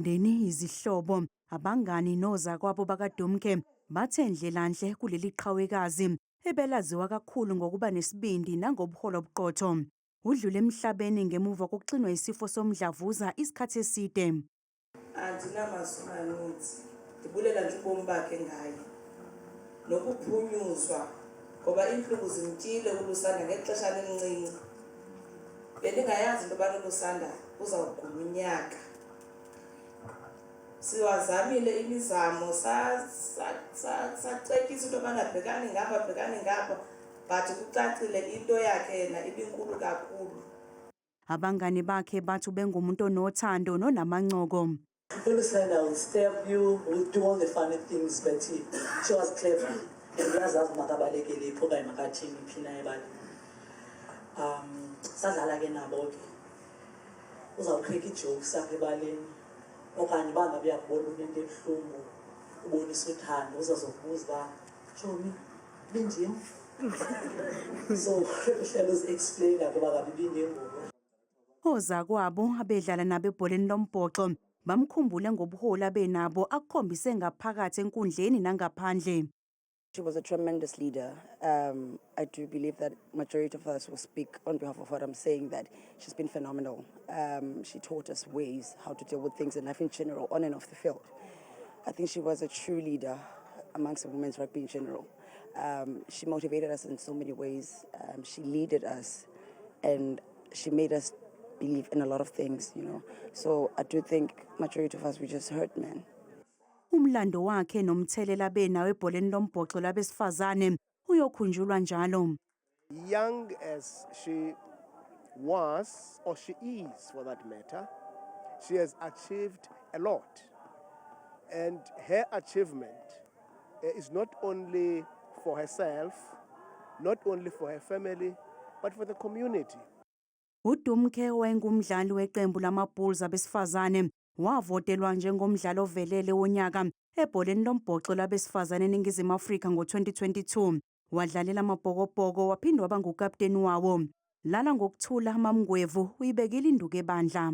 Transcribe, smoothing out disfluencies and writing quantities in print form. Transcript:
Umndeni, izihlobo, abangani nozakwabo bakaDumke bathe ndlelanhle kuleli qhawekazi ebelaziwa kakhulu ngokuba nesibindi nangobuholi obuqotho. Udlule emhlabeni ngemuva kokuxinwa isifo somdlavuza isikhathi eside. Andinamazwi maninzi, ndibulela nje ubomi bakhe ngaye nokuphunyuzwa, ngoba iintlungu zimtyile uLusanda ngexeshana elincinci. Bendingayazi into yobana uLusanda uzawugula unyaka. Siwazamile imizamo, sacetyisa into yobana bhekani ngapha, bhekani ngapha, but kucacile into yakhe yena ibinkulu kakhulu. Abangani bakhe bathi ubengumuntu onothando nonamancoko. ULusanda will stab you, will do all the funny things, but she was clever. And uyazazi makabalekele phi okanye makathini phi na ebaleni. Sadlala ke nabo ke. Uzawucrack ii-jokes apha ebaleni, okanye uba ngabe uyakubona unento ebuhlungu, ubonisa uthando, uzazokubuza uba, "Tshomi, ibindim?" So uhlele uzi-explaina kuba ngabe ibingenguwe. Ozakwabo abedlala nabo ebholeni lombhoxo bamkhumbule ngobuholi abenabo akukhombise ngaphakathi enkundleni nangaphandle. She was a tremendous leader. I do believe that majority of us will speak on behalf of what I'm saying, that she's been phenomenal. She taught us ways how to deal with things in life in general, on and off the field. I think she was a true leader amongst the women's rugby in general. She motivated us in so many ways. She leaded us and she made us believe in a lot of things. So I do think majority of us, we just hurt, man. Umlando wakhe nomthelela abenawo ebholeni lombhoxo labesifazane uyokhunjulwa njalo. Young as she was, or she is for that matter, she has achieved a lot. And her achievement is not only for herself, not only for her family, but for the community. UDumke, wayengumdlali weqembu lama-Bulls abesifazane, wavotelwa njengomdlali ovelele wonyaka ebholeni lombhoxo labesifazane eNingizimu Afrika ngo-2022. Wadlalela amaBhokobhoko waphinde waba ngukapteni wawo. Lala ngokuthula, MaMngwevu, uyibekile induku ebandla.